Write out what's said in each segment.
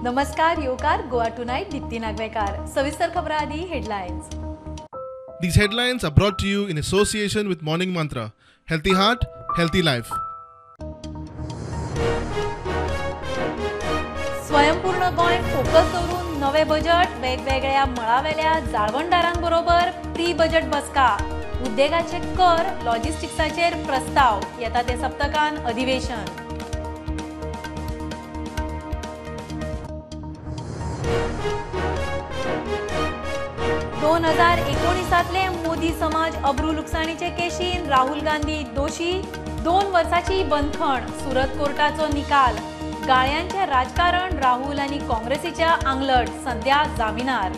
नमस्कार, येवकार गोवा टुनायट दीप्ती नागवेकार. सविस्तर खबरां आदी headlines. These headlines are brought to you in association with Morning Mantra. Healthy heart, healthy life. स्वयंपूर्ण गोंय फोकस दवरून नवे बजेट, वेगवेगळ्या मळावेल्या जाळवणदारांबरोबर प्री बजेट बसका, उद्देगाचे कर, लॉजिस्टिक्साचेर प्रस्ताव, येता ते सप्तकान अधिवेशन. दोन 2019 मोदी समाज अब्रू लुकसाणीचे केशीन राहुल गांधी दोशी, 2 वर्साची बंदखण, सुरत कोर्टाचो निकाल. गाळ्यांचे राजकारण राहुल आनी काँग्रेसीच्या आंगलट, सध्या जामिनार.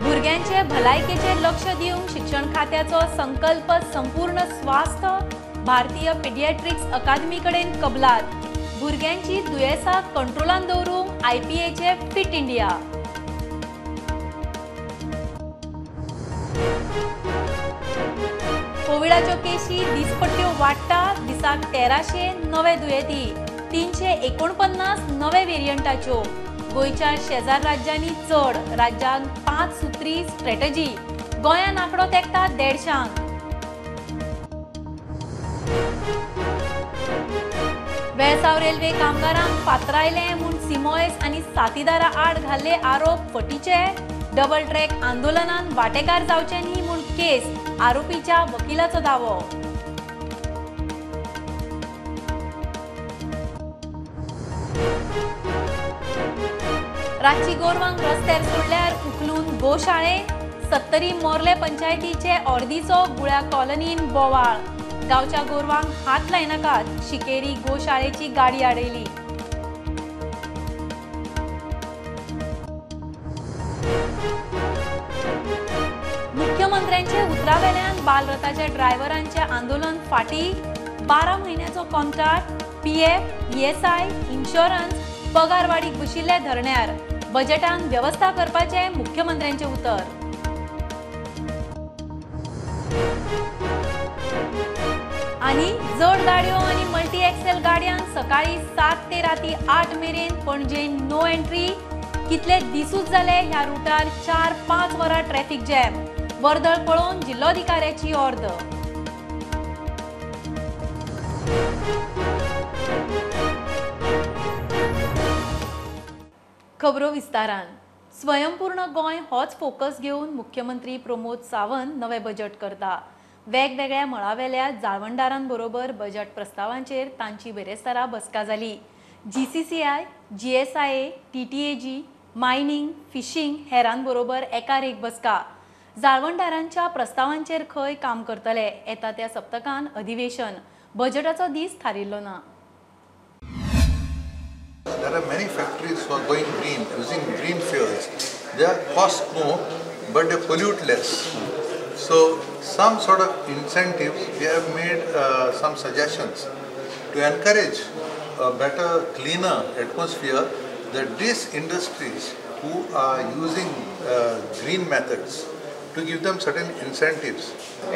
भुरग्यांचे भलायकेचेर लक्ष दिवंक शिक्षण खात्याचो संकल्प संपूर्ण स्वास्थ्य, भारतीय पिडियाट्रिक्स अकादमी कडेन कबलात, भुरग्यांची दुयेंसां कंट्रोलान दवरूंक आयपीएचे फिट इंडिया. कोविडाच्यो केशी दिसपट्ट्यो वाडटा, दिसाक 1300 नवे दुयेंती, 349 नवे वेरियंटाच्यो. गोंयच्या शेजार राज्यांनी चड, राज्यांत 5 सुत्री स्ट्रॅटजी, गोंयान आंकडो तेंकता 150. वेळसाव रेल्वे कामगारांक फातरायले म्हूण सिमोयस आनी साथीदारा आड घाल्ले आरोप फटीचे, डबल ट्रॅक आंदोलनान वांटेकार जावचे न्ही म्हूण केस, आरोपीच्या वकिलाचो दावो. रातची गोरवांक रस्त्यार सोडल्यार उखलून गोशाळेंत, 70 मोर्ले पंचायतीचे अर्दीचो गुळ्या कॉलनीन बोवाळ, गांवच्या गोरवांक हात लायनाकात, शिकेरी गोशाळेची गाडी आडयली. मुख्यमंत्र्यांचे उतरावेल्यान बालरथाच्या ड्रायव्हरांचे आंदोलन फाटी, 12 म्हयन्याचो कॉन्ट्राक्ट, पीएफ, ईएसआय, इन्शुरन्स, पगारवाडीक बशिल्ले धरण्यार, बजेटान वेवस्था करपाचें मुख्यमंत्र्यांचे उतर. आनी जड गाडयो आनी मल्टी एक्सेल गाडयांक सकाळी 7 ते राती 8 मेरेन पणजे नो एंट्री, कितले दिसूच जाले ह्या रुटार 4-5 वरां ट्रॅफिक जॅम, वर्दळ पळोवन जिल्लोधिकाऱ्याची ऑर्द. खबरो विस्तारान. स्वयंपूर्ण गोंय होच फोकस घेवन मुख्यमंत्री प्रमोद सावंत नवे बजेट करता. वेगवेगळ्या मळावेल्या जाळवणदारांबरोबर बजेट प्रस्तावांचेर तांची बिरेस्तारा बसका जाली. GCCI, GSIA, TTAG, mining, fishing हेरांबरोबर एकार एक बसका. जाळवणदारांच्या प्रस्तावांचेर खंय काम करतले, येता त्या सप्तकान अधिवेशन, बजेटाचो दीस थारिल्लो ना. There are many factories who are going green, using green fuels. They are cost more, but they pollute less. So some sort of incentives, we have made some suggestions to encourage a better, cleaner atmosphere, that these industries who are using green methods, to give them certain incentives.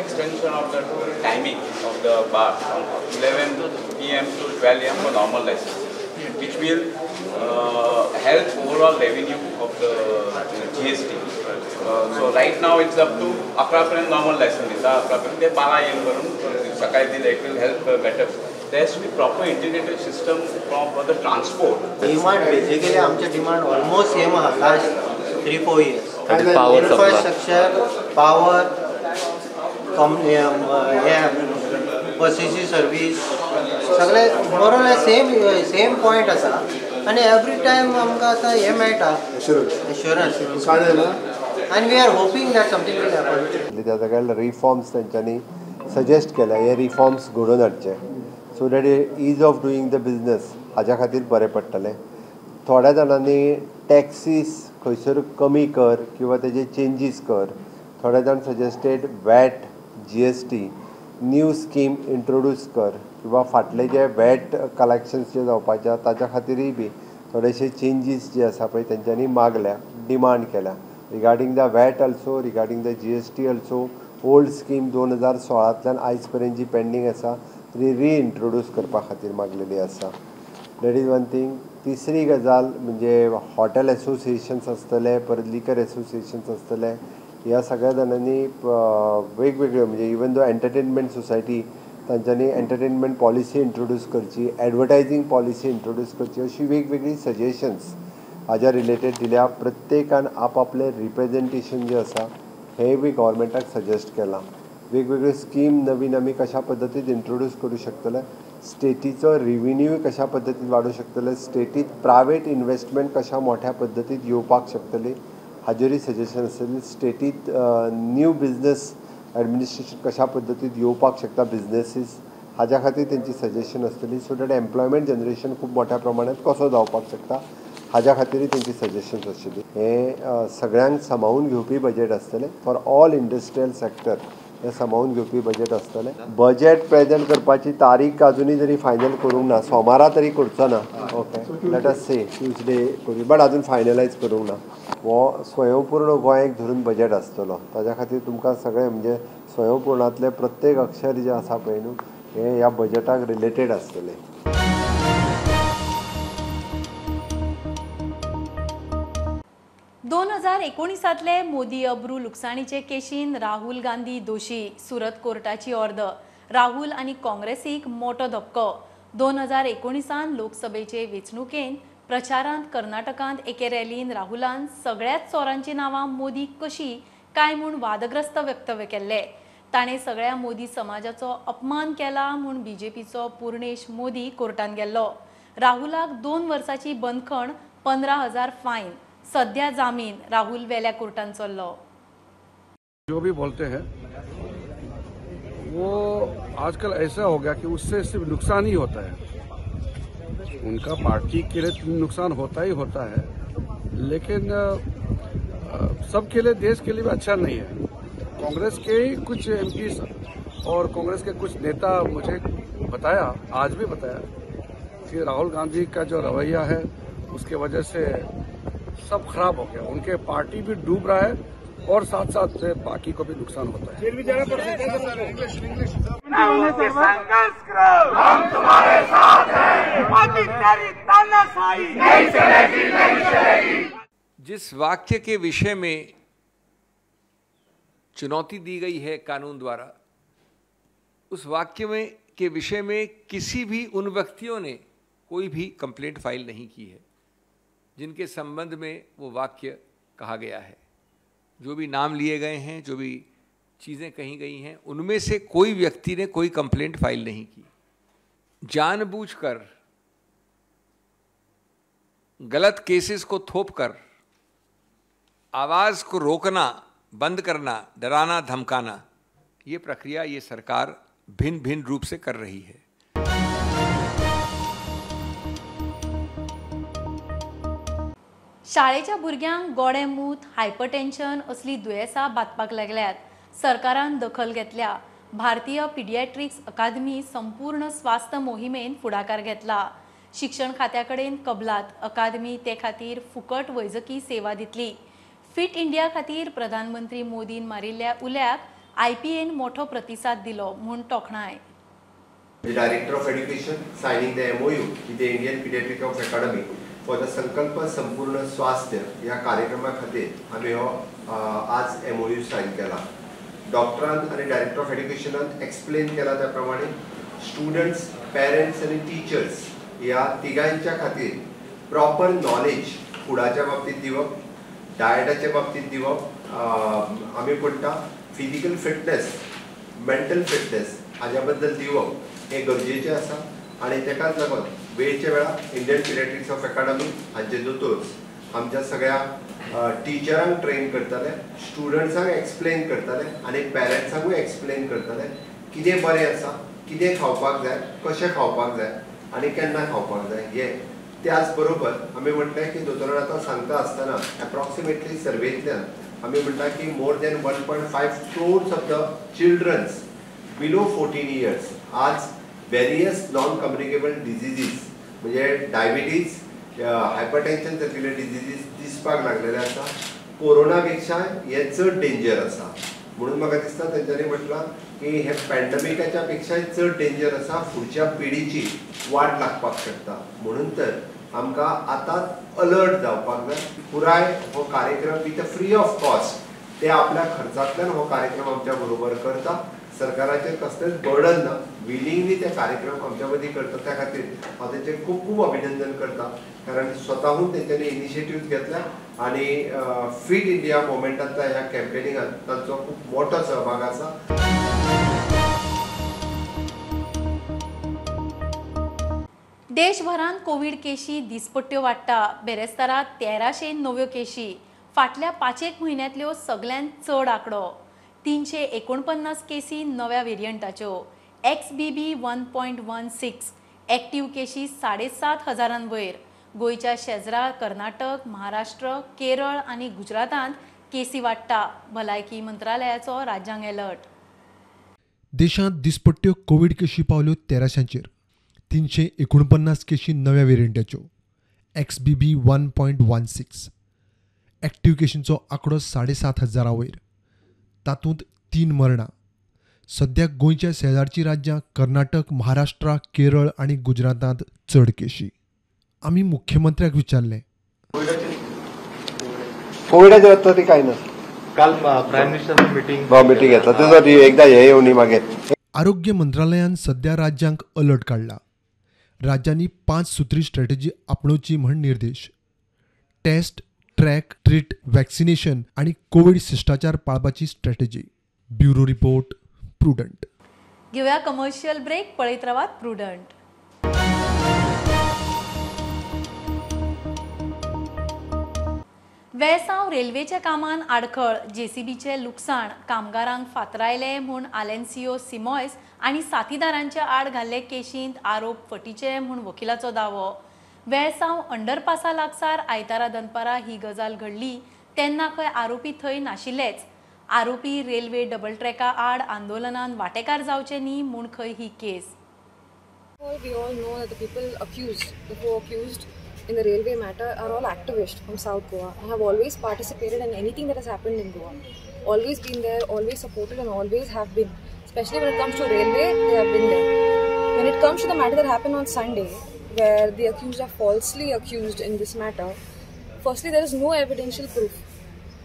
Extension of the timing of the bar from 11 p.m. to 12 a.m. for normal licenses, which will help overall revenue of the GST. So right now it's up to 11 पर्यंत normal license दिता, 11 पर्यंत ते 12 a.m. करून सकाळी दिले, it will help better. There has to be proper integrated system for the transport. Demand basically आमचे demand almost same आहा last 3-4 years. Power infrastructure, power, हे बसीची सर्वीस सगळे मोर सेम सेम पॉयंट आसा. आनी एवरी टायम आमकां आतां हें मेळटा एश्योरन्स, आनी we are hoping that something will happen. त्या सगळ्या रिफॉर्म्स तेंच्यांनी सजेस्ट केल्या, हे रिफॉर्म्स घडोवन हाडचे so that ease of doing the business हाज्या खातीर बरें पडटलें. थोड्या जाणांनी टॅक्सीस खंयसर कमी कर किंवा तेजे चेंजीस कर, थोडे जाण suggested VAT, GST new scheme introduce कर किंवा फाटले जे वॅट कलेक्शन्स जे जावपाचे आसा ताच्या खातीरूय बी थोडेशे चेंजीस जे आसा पळय तेंच्यांनी मागल्या, डिमांड केल्या regarding the VAT also, regarding the GST also. Old scheme 2016 आयज पर्यंत जी पेंडींग आसा रिइंट्रोड्यूस करपा खातीर मागलेली आसा. That is one thing. तिसरी गजाल म्हणजे हॉटेल एसोसिएशन्स आसतले, परत लिकर एसोसिएशन्स आसतले, ह्या सगळ्या जाणांनी वेगवेगळ्यो म्हणजे इवन दो एंटरटेनमेंट सोसायटी तांच्यांनी एंटरटेनमेंट पॉलिसी इंट्रोड्यूस करची, एडवर्टायजींग पॉलिसी इंट्रोड्यूस करची, अशी वेगवेगळी सजेशन्स हाज्या रिलेटेड दिल्या. प्रत्येकान आपआपलें रिप्रेजेंटेशन जें आसा हें बी गव्हर्मेंटाक सजेस्ट केलां. वेगवेगळ्यो स्कीम नवीन आमी कशा पद्दतीन इंट्रोड्यूस करूं शकतले, स्टेटीचो रिव्हेन्यू कशा पद्दतीन वाडोवंक शकतले, स्टेटीत प्रायवेट इन्वेस्टमेंट कशा मोठ्या पद्दतीन येवपाक शकतली हाजेरूय सजेशन आसतली. स्टेटीत न्यू बिजनेस एडमिनिस्ट्रेशन कशा पद्दतीन येवपाक शकता बिजनेसीस हाज्या खातीर तेंची सजेशन आसतली. सो that employment generation खूब मोठ्या प्रमाणात कसो जावपाक शकता हाज्या खातीरूय तेंची सजेशन्स आशिल्ली. हें सगळ्यांक सामावून घेवपी बजेट आसतलें, फॉर ऑल इंडस्ट्रियल सेक्टर हें सामावून घेवपी बजेट आसतलें. बजेट प्रेजेंट करपाची तारीख अजुनूय जरी फायनल करूंक ना, सोमारा तरी करचो ना, okay let us say Tuesday करूं, बट अजून फायनलायज करूंक ना. हो स्वयंपूर्ण गोंयाक धरून बजेट आसतलो, ताज्या खातीर तुमकां सगळें म्हणजे स्वयंपूर्णांतलें प्रत्येक अक्षर जें आसा पळय न्हू हें ह्या बजेटाक रिलेटेड आसतलें. दोन 2019 मोदी अब्रू लुकसाणीचे केशीन राहुल गांधी दोशी, सुरत कोर्टाची ऑर्द. राहुल आनी काँग्रेसीक मोटो धपको. 2019 लोकसभेचे वेंचणुकेन प्रचारांत कर्नाटकांत एके रॅलीन राहुलान सगळ्याच चोरांची नांवां मोदी कशी काय म्हूण वादग्रस्त वक्तव्य केल्ले. ताणें सगळ्या मोदी समाजाचो अपमान केला म्हूण बीजेपीचो पूर्णेश मोदी कोर्टान गेल्लो. राहुलाक 2 वर्सांची बंदखण, 15,000 फायन, सद्या जामीन. राहुल वेल्या कोर्टान चल्लो. जो भी बोलते हैं वो आजकल ऐसा हो गया कि उससे सिर्फ नुकसान ही होता है. उनका पार्टी के लिए नुकसान होता ही होता है, लेकिन सबके लिए, देश के लिए भी अच्छा नहीं है. कांग्रेस के ही कुछ एमपी और कांग्रेस के कुछ नेता मुझे बताया, आज भी बताया कि राहुल गांधी का जो रवैया है उसके वजह से सब खराब हो गया, उनके पार्टी भी डूब रहा है और साथ साथ बाकी को भी नुकसान होता है. फिर भी जाना पड़ सकता है सर. इंग्लिश हम तुम्हारे साथ हैं, मोदी तेरी तानाशाही नहीं चलेगी, नहीं चलेगी. जिस वाक्य के विषय में चुनौती दी गई है कानून द्वारा, उस वाक्य में के विषय में किसी भी उन व्यक्तियों ने कोई भी कंप्लेंट फाइल नहीं की है जिनके संबंध में वो वाक्य कहा गया है. जो भी नाम लिए गए हैं, जो भी चीज़ें कही गई हैं, उनमें से कोई व्यक्ति ने कोई कंप्लेंट फाइल नहीं की. जानबूझकर गलत केसेस को थोपकर आवाज़ को रोकना, बंद करना, डराना, धमकाना, ये प्रक्रिया ये सरकार भिन्न भिन्न रूप से कर रही है. शाळेच्या भुरग्यांक गोडे मूत, हायपरटेन्शन असली दुयेंसां बादपाक लागल्यात. सरकारान दखल घेतल्या. भारतीय पिडियाट्रिक्स अकादमी संपूर्ण स्वास्थ्य मोहिमेन फुडाकार घेतला. शिक्षण खात्या कडेन कबलात, अकादमी ते खातीर फुकट वैजकी सेवा दितली. फिट इंडिया खातीर प्रधानमंत्री मोदीन मारिल्ल्या उल्याक आयपीएन मोठो प्रतिसाद दिलो म्हूण तोखणाय. The Director of Education signing the MOU with the Indian Pediatric of Academy for the Sankalp Sampurna Swasthya ह्या कार्यक्रमा खातीर आमी हो आज MOU sign केला. डॉक्टरान आनी डायरेक्टर ऑफ एड्युकेशनान एक्सप्लेन केला त्या प्रमाणे स्टुडंट्स, पेरंट्स आनी टिचर्स ह्या तिगांच्या खातीर प्रॉपर नॉलेज फुडाच्या बाबतींत दिवप, डायटाच्या बाबतींत दिवप, आमी म्हणटा फिजिकल फिटनेस, मेंटल फिटनेस हाज्या बद्दल दिवप हें गरजेचें आसा. आनी तेकाच लागून वेळच्या वेळार इंडियन पिडियाट्रिक्स ऑफ अकादमी हांचे दोतोर्स आमच्या सगळ्या टिचरांक ट्रेन करताले, स्टुडंट्सांक एक्सप्लेन करताले आनी पेरंट्सांकूय एक्सप्लेन करताले कितें बरें आसा, कितें खावपाक जाय, कशें खावपाक जाय आनी केन्ना खावपाक जाय हें. त्याच बरोबर आमी म्हटलें की दोतोरान आतां सांगता आसतना एप्रॉक्सिमेटली सर्वेंतल्यान आमी म्हणटा की more than 1.5 crores of the childrens below 14 years आज वेरियस नॉन कम्युनिकेबल डिजीजीस म्हणजे डायबिटीज, हायपरटेन्शन सारकिल्ले डिजीजीस दिसपाक लागलेले आसा. कोरोना पेक्षा हे चड डेंजर आसा. म्हणून म्हाका दिसता तेंच्यांनी म्हटलां की हे पॅन्डमिकाच्या पेक्षाय चड डेंजर आसा, फुडच्या पिढीची वाट लागपाक शकता. म्हणून तर आमकां आतांच अलर्ट जावपाक जाय. पुराय हो कार्यक्रम विथ फ्री ऑफ कॉस्ट ते आपल्या खर्चांतल्यान हो कार्यक्रम आमच्या बरोबर करता. सरकाराचेर कसलेंच बर्डन ना, विलिंगली ते कार्यक्रम आमच्या मदीं करता. त्या खातीर हांव तेंचें खूब खूब अभिनंदन करता, कारण स्वताहून तेंच्यांनी इनिशिएटीव घेतल्या आनी फिट इंडिया मुवमेंटांतल्या ह्या कॅम्पेनिंगान तांचो खूब मोठो सहभाग आसा. देशभरांत कोवीड केशी दिसपट्ट्यो वाडटा. बेरेस्तारा 1300 नव्यो केशी, फाटल्या 5 म्हयन्यांतल्यो सगळ्यांत चड आंकडो. 349 केसी नव्या वेरियंटाच्यो. XBB 1.16 active केशी 7,500 वयर. गोंयच्या शेजरा कर्नाटक, महाराष्ट्र, केरळ आनी गुजरातांत केसी वाडटा. भलायकी मंत्रालयाचो राज्यांक अलर्ट. देशांत दिसपट्ट्यो कोवीड केशी पावल्यो 1300चेर. 349 केशी नव्या वेरियंटाच्यो. XBB 1.16 active केशींचो आंकडो 7,500 वयर. तातूंत 3 मरणां. सद्याक गोंयच्या शेजारचीं राज्यां कर्नाटक, महाराष्ट्र, केरळ आनी गुजरातांत चड केशी. आमी मुख्यमंत्र्याक विचारलें, कोविडाचेर तरी कांय ना. काल प्रायम मिनिस्टर मिटींग मिटींग घेतला तेजो एकदा हे येवनी मागीर. आरोग्य मंत्रालयान सद्या राज्यांक अलर्ट काडला. राज्यांनी 5 सुत्री स्ट्रॅटेजी आपणोवची म्हण निर्देश. टेस्ट, ट्रॅक, ट्रीट, वॅक्सिनेशन आनी कोवीड शिश्टाचार पाळपाची स्ट्रॅटेजी. Bureau report, Prudent. घेवया कमर्शियल ब्रेक. पळयत रावात प्रुडंट. वेळसांव रेल्वेच्या कामान आडखळ, जेसीबीचे लुकसाण, कामगारांक फातरायले म्हूण आलेन्सियो सिमॉयस आनी साथीदारांच्या आड घाल्ले केशींत आरोप फटीचे म्हूण वकिलाचो दावो. वेळसांव अंडरपासा लागसार आयतारा दनपारा ही गजाल घडली तेन्ना खंय आरोपी थंय नाशिल्लेच. आरोपी रेल्वे डबल ट्रॅका आड आंदोलनान वांटेकार जावचे न्ही म्हूण खंय ही केस. We all know that the people accused, the four accused in the railway matter are all activists from South Goa and have always participated in anything that has happened in Goa. Always been there, always supported and always have been. Especially when it comes to railway, they have been there. When it comes to the matter that happened on Sunday, where the accused are falsely accused in this matter, firstly there is no evidential proof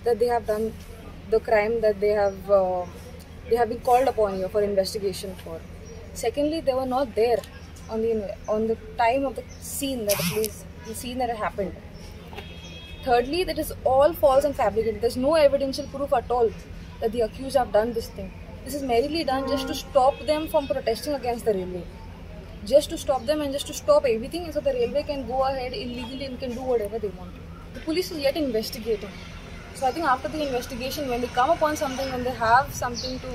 that they have done the crime that they have been called upon here for investigation for. Secondly, they were not there on the time of the scene that the scene that had happened. Thirdly, that is all false and fabricated. There's no evidential proof at all that the accused have done this thing. This is merely done just to stop them from protesting against the railway. Just to stop them and just to stop everything so the railway can go ahead illegally and can do whatever they want. The police is yet investigating. So I think after the investigation, when they come upon something, when they have something to,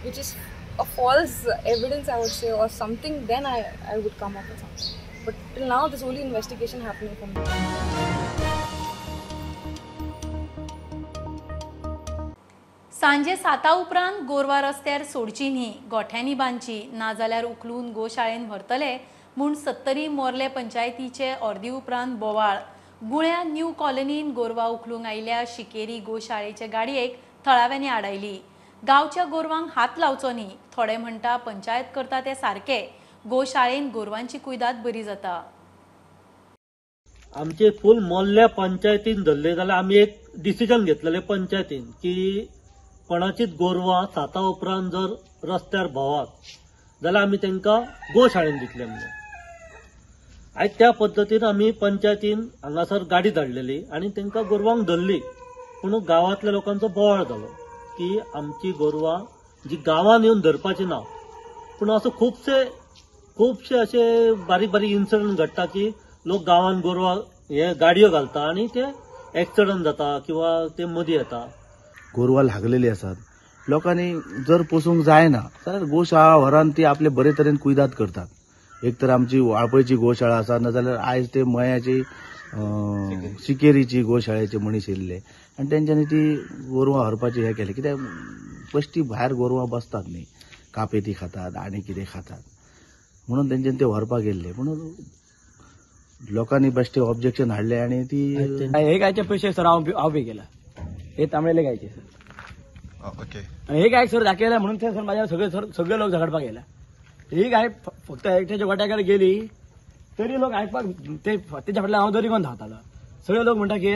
which is a false evidence, I would say, or something, then I would come up with something. But till now, there's only investigation happening from me. सांजे 7 उपरांत गोरवां रस्त्यार सोडची न्ही, गोठ्यांनी बांदची, नाजाल्यार उखलून गोशाळेन व्हरतले म्हूण 70 Morley पंचायतीचे अर्दी उपरांत बोवाळ. गुळ्या न्यू कॉलनीन गोरवां उखलूंक आयिल्ल्या शिकेरी गोशाळेचे गाडयेक थळाव्यांनी आडायली. गांवच्या गोरवांक हात लावचो न्ही, थोडे म्हणटा पंचायत करता ते सारके, गोशाळेन गोरवांची कुयदाद बरी जाता. आमचे फूल मोर्ल्या पंचायतीन धरले जाल्यार आमी एक डिसिजन घेतलेले पंचायतीन की कोणाचीच गोरवां 7 उपरांत जर रस्त्यार भोंवत जाल्यार आमी तांकां गोशाळेन दितले म्हणून. आयज त्या पद्दतीन आमी पंचायतीन हांगासर गाडी धाडलेली आनी तांकां गोरवांक धरली. पूण गांवांतल्या लोकांचो बोवाळ जालो की आमची गोरवां जी गांवांत येवन धरपाची ना. पूण असो खुबशे अशे बारीक बारीक इन्सिडंट घडटा की लोक गांवांत गोरवां हे गाडयो घालता आनी ते एक्सिडंट जाता किंवा ते मदीं येता. गोरवां लागलेली आसात, लोकांनी जर पोसूंक जायना जाल्यार गोशाळा व्हरान ती आपले बरे तरेन कुयदाद करतात. एक तर आमची वाळपयची गोशाळा आसा, नाजाल्यार आयज ते मयाची सिकेरीची गोशाळेचे मनीस येयल्ले आनी तेंच्यांनी ती गोरवां व्हरपाची हें केलें. कित्याक बेश्टी भायर गोरवां बसतात न्ही, कापेती खातात आनी कितें खातात म्हणून तेंच्यांनी ते व्हरपाक गेल्ले. म्हणून लोकांनी बेश्टे ऑब्जेक्शन हाडले आनी ती हे गायचे पैसे सर हांव पे केला. हे तांबडेले गायचे सर. ओके. आनी ही गायक सर दाखयल्या म्हणून ते सर माझ्या सगळे सर सगळे लोक झगडपाक येयला. ही गाय फक्त एकट्याच्या गोट्याकडे गेली तरी लोक आयकपाक ते तेच्या फाटल्यान हांव दरी कोण धांवतालो. सगळे लोक म्हणटा की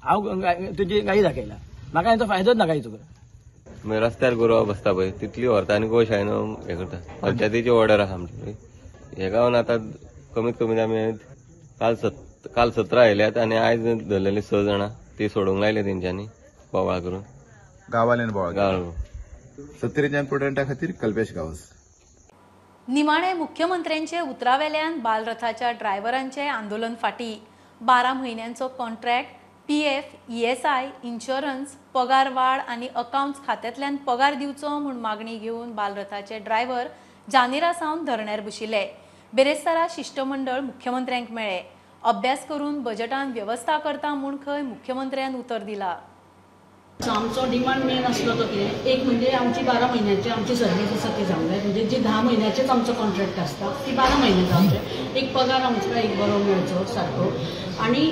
हांव तुजी गायी दाखयला, म्हाका हेंचो फायदोच ना गायचो. रस्त्यार गोरवां बसता पळय तितली व्हरता आनी गोशाळेन हें करता. पंचायतीची ऑर्डर आसा आमची. हे गांवान आतां कमीत कमी आमी काल 17 आयल्यात आनी आयज धरलेली 6 जाणां, ती सोडूंक लायले तेंच्यांनी बोवाळ करून गांवांल्यान बोवाळ. सत्यरंजन प्रुडंटा खातीर कल्पेश गांवस. निमाणे मुख्यमंत्र्यांचे उतरावेल्यान बालरथाच्या ड्रायव्हरांचे आंदोलन फाटी. 12 म्हयन्यांचो कॉन्ट्रॅक्ट, पीएफ, ईएसआय, इन्शुरन्स, पगार वाड आनी अकाउंट्स खात्यांतल्यान पगार दिवचो म्हूण मागणी घेवन बालरथाचे ड्रायव्हर जानेरा सावन धरण्यार बशिल्ले. बेरेस्तारा शिश्टमंडळ मुख्यमंत्र्यांक मेळ्ळे. अभ्यास करून बजेटान वेवस्था करता म्हूण खंय मुख्यमंत्र्यान उतर दिला. आमचो डिमांड मेन आसलो तो कितें, एक म्हणजे आमची 12 म्हयन्याची आमची सर्वीस आसा ती जावंक जाय, म्हणजे जी 10 म्हयन्याचेच आमचो कॉन्ट्रॅक्ट आसता ती 12 म्हयने जावचे, एक पगार आमकां एक बरो मेळचो सारको, आनी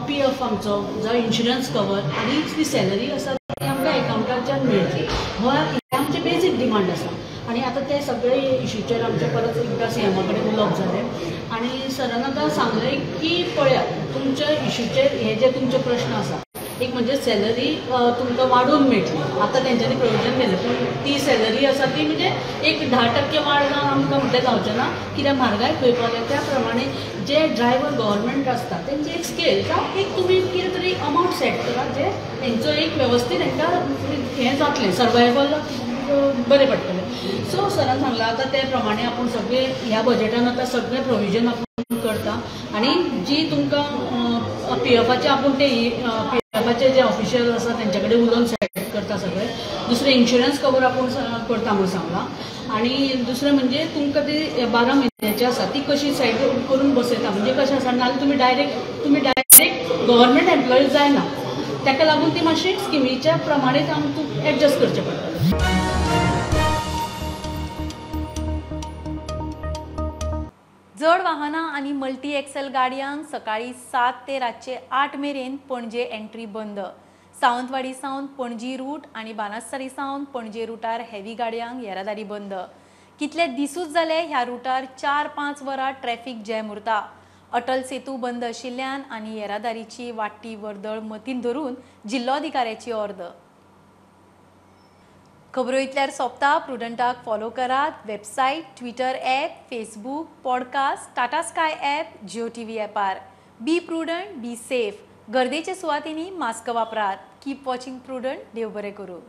पी एफ आमचो जावं इन्शुरन्स कवर आनी ती सॅलरी आसा ती आमकां एकावंटाच्यान मेळची, हो आमचे बेजीक डिमांड आसा. आनी आतां ते सगळे इशूचेर आमचे परत एकदां सीएमा कडेन उलोवप जालें आनी सरान आतां सांगलें की पळयात तुमच्या इशूचेर हे जे तुमचे प्रश्न आसा, एक म्हणजे सॅलरी तुमकां वाडोवन मेळटली, आतां तेंच्यांनी प्रोविजन केलें पूण ती सॅलरी आसा ती म्हणजे एक 10% वाड जावन आमकां म्हटल्यार जावचें ना, कित्याक म्हारगाय खंय पावल्या त्या प्रमाणे जे ड्रायव्हर गव्हर्मेंट आसता तेंचे एक स्केल जावं एक तुमी कितें तरी अमावंट सेट करा जे तेंचो एक वेवस्थीत तेंकां हें जातलें, सर्वायवल बरें पडटलें. सो सरान सांगलां आतां ते प्रमाणे आपूण सगळे ह्या बजेटान आतां सगळें प्रोविजन आपूण करता आनी जी तुमकां पी एफाचे आपूण ते पी एफाचे जे ऑफिशियल आसा तेंच्या कडेन उलोवन सेट करता सगळें. दुसरें इन्शुरन्स कवर आपूण करता म्हूण सांगलां आनी दुसरें म्हणजे तुमकां ती 12 म्हयन्याची आसा ती कशी सेट करून बसयता, म्हणजे कशें आसा नाल्यार तुमी डायरेक्ट गव्हर्मेंट एम्प्लॉई जायना, ताका लागून ती मातशी स्किमीच्या प्रमाणे आमकां एडजस्ट करचें पडटलें. जड वाहनां आनी मल्टी एक्सेल गाडयांक सकाळी 7 ते रातचे 8 मेरेन पणजे एंट्री बंद. सावंतवाडी सावन पणजी रूट आनी बानास्तारी सावन पणजे रुटार हेवी गाडयांक येरादारी बंद. कितले दिसूच जाले ह्या रुटार 4-5 वरां ट्रॅफिक जॅम उरता. अटल सेतू बंद आशिल्ल्यान आनी येरादारीची वाडटी वर्दळ मतींत धरून जिल्लोधिकाऱ्याची ऑर्द. खबरो इतल्यार सोंपता. प्रुडंटाक फॉलो करात website, Twitter app, Facebook, podcast, Tata Sky app, Jio TV ॲपार. Be prudent, be safe. गर्देच्या सुवातींनी मास्क वापरात. Keep watching Prudent. देव बरें करूं.